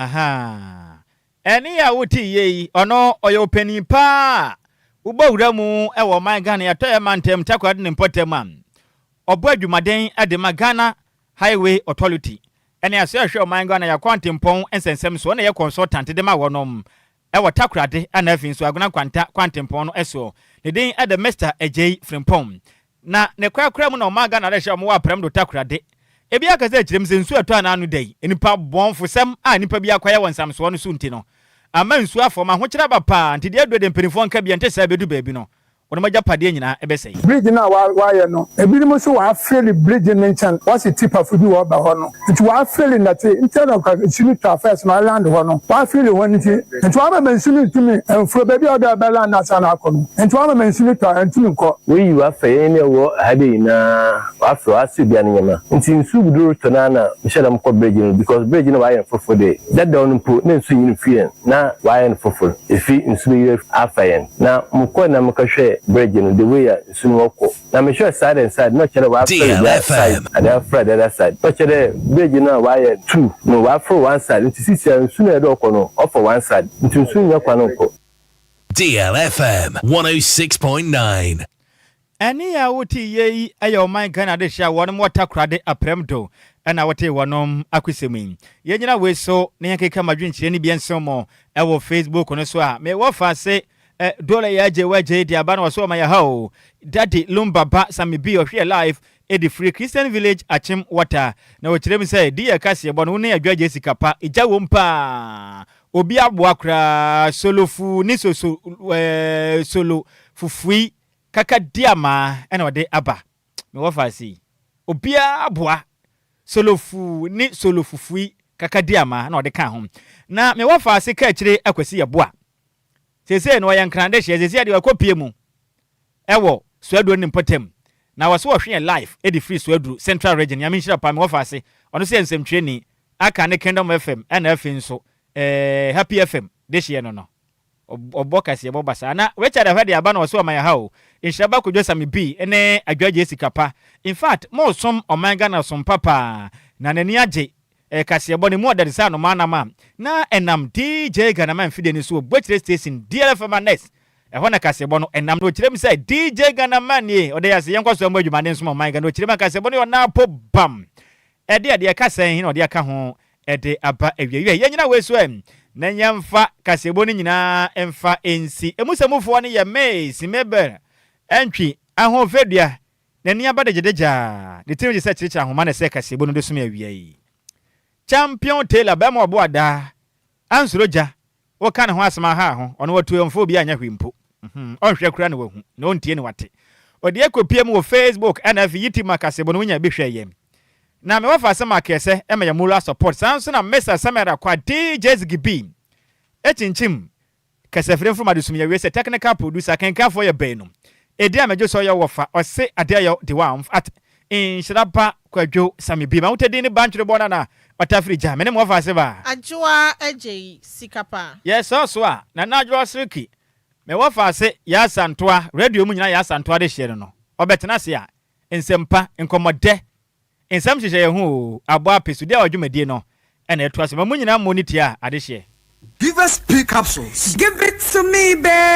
Aha. Ɛne a wote yie yi, ɔno ɔyɛ ɔpanin paa a wobɔ wura mu wɔ ɔman Ghana yɛatɔeɛ mantam Takoradi ne mpɔtam a ɔbɔ adwumaden de ma Ghana Highway Authority ɛne asoɛ ɛhwɛ ɔman Ghana yɛakwantempɔn nsɛnsɛm so ɔna ɛyɛ consultant de ma wɔnom wɔ Takoradi ɛna afei nso Agona Nkwanta kwantempɔn no soɔ. Ne din de Mister Adjei Frimpong. Na ne korakora mu na ɔman Ghana rehyɛ wɔn wɔ aprɛm do Takoradi. Ebi aka sɛ kyerɛm sɛ nsuo ɛtɔ anaa ano da yi, nnipa bɔnfosɛm a nnipa bi akɔyɛ wɔ nsamsoɔ no so nti no, ama nsuo afɔ ma ahokyerɛ aba paa nti deɛ aduro deɛ mpanimfoɔ nka bi ɛnte saa bɛdu baabi no wɔn agyapadeɛ nyinaa bɛsɛe. Bridge no a wɔayɛ no, ebinom nso wɔafeeli bridge no nkyɛn, wɔse tipafo bi wɔba hɔ no nti wɔafeeli nnɛtse ntsi na nsu no tɔ a first no ɔland hɔ no, wɔafeeli hɔ no ntsi ntsi wɔama ma nsu no nntum mmflow beebi a ɔwɔ dɛ ɔbɛland ansaana akɔ no ntsi wɔama ma nsu no tɔ a enntum nnkɔ. Woeyi wɔafa hɛn a yɛwɔ ha dɛ nyina wɔafa wɔasɛ obiara ne ndzɛmba ntsi nsu gu do rotɔ no ara na mehyɛ da mokɔ bridge no because bridge no wɔayɛ no fofor de dadaw no mpo na nsu nnyin mmfi hɛn na wɔayɛ no fofor efi nsu beyir afa hɛn. Na mokɔr na mokɔhwɛɛ bridge no, the way a nsu no ɔkɔ. Na mehwɛɛ side and side na ɔkyerɛ dɛ wɔafrɛ the other side and wɔafrɛ the other side. Na ɔkyerɛ dɛ bridge no a wɔayɛ two no wɔafrɛ one side ntsi sisiara nsu no a ɔyɛ dɛ ɔkɔ no ɔfa one side ntsi nsu nnya kwan nnkɔ. DLFM 106.9. Ɛnne a wote yie yi yɛ ɔman Ghana adehye a wɔnom wɔ Takoradi Aprɛm do na wotee wɔnom akosɛm yi. Yɛnyina wei so na yɛnkeka mo adwenkyerɛ no bi nso mo wɔ Facebook no so a me wɔfa se eh, dole yɛ agye wagye de aba na wɔso ɔma yɛ ha o. Daddy Lumba ba Sammy B ɔhwɛ yɛ live de firi Christian Village Akyem Water na ɔkyerɛ mu sɛ di yɛ kaseɛbɔ no wo ne Adwo agye sika pa egya wom paa obi aboa koraa solo fuu ne soso eh, solo fufui Kaka di amaa ɛna ɔde aba me wɔfaase yi obiara boa solo fuu ne solo fufui kaka di amaa na ɔde kaa ho na me wɔfaase ka akyire akwasi yɛ boa seesei no ɔyɛ nkran de hyeɛ seesei deɛ ɔkɔ pie mu ɛwɔ suaduro ne mpɔtam na wɔso wɔhwe yɛ life ɛde firi suaduro central region nyame nhyira paa me wɔfaase ɔno so yɛ nsɛmtwerɛni aka ne kingdom fm ɛna afei nso ɛɛ happy fm de hyeɛ no no Ɔbɔ kaseɛbɔ basaa. Na Richard ahwɛ de aba na ɔse ɔman ha o. Nhyira ba Kojo Sammy B ne Adwo Agyei sika pa. In fact mo som ɔman Ghana som pa paa. Na n'ani agye. Ɛyɛ kaseɛbɔ no mu ɔdɛ te sɛ anomaa nam a na ɛnam DJ Ghanaman mfidie no so wɔ Buakyire Station, DLFM Annex. Ɛhɔ na kaseɛbɔ no nam na ɔkyerɛ mu sɛ DJ Ghanaman nie, ɔda yɛn ase, yɛnkɔ so mmɔ adwumaden nsom ɔman Ghana. Ɔkyerɛ mu a kaseɛbɔ no yɛ ɔnaapo bam. Ɛde a deɛ ɛka sɛn na ɔde aka ho de aba awieeɛ. Yɛnnyina wei so ɛ na yɛmfa kaseɛbɔ no nyinaa mfa nsi. Emu sɛmufoɔ no yɛ Mace, Mabel, Antwi, Ahoɔfɛdua, N'ani aba degyadegya, ne tirim gye sɛ kyerekyere ahoma na ɛsɛe kaseɛbɔ no de som awia yi. Champion Taylor, barima a ɔbo adaa, ansuro gya, woka ne ho asɛm a ha ho, ɔno watu ɔmfa obi anyɛ hwee mpo. Mhm, ɔnhwɛ koraa na wahu, na ɔntie na wate. Ɔde akɔpie mu wɔ Facebook ɛna afei YouTube ma kaseɛbɔ no wonya bi hwɛ yɛn. Na me wɔfa asɛm akɛsɛ ɛma yɛ moral support, saa nso na Mr. Samuel Akwa, DJ Ziggy B, ɛkyinkyim Kasafiri mframa de sum yɛ wie sɛ technical producer akenkanfoɔ yɛ baanu. Edin a megye so yɛ wɔfa ɔse adeɛ yɛ de wa at nhyira ba kwadwo sami bi ma wotɛ din ne ba ntwere bɔ nana ɔtafiri gya me ne mo wɔfa ase ba. Adwoa agyei sika pa. Yɛ sɔɔ so a nana adwoa siriki me wɔfa ase yɛ asantoa radio mu nyina yɛ asantoa de hyeɛ no no ɔbɛtena ase a nsɛmpa nkɔmɔdɛ Nsɛm hyehyɛ yɛn ho oo, abɔ ape so, di a dwumadie no na ɛtoa so ma mo nyinaa mmɔ ne tia adehyeɛ. Give us P capsules. Give it to me baby.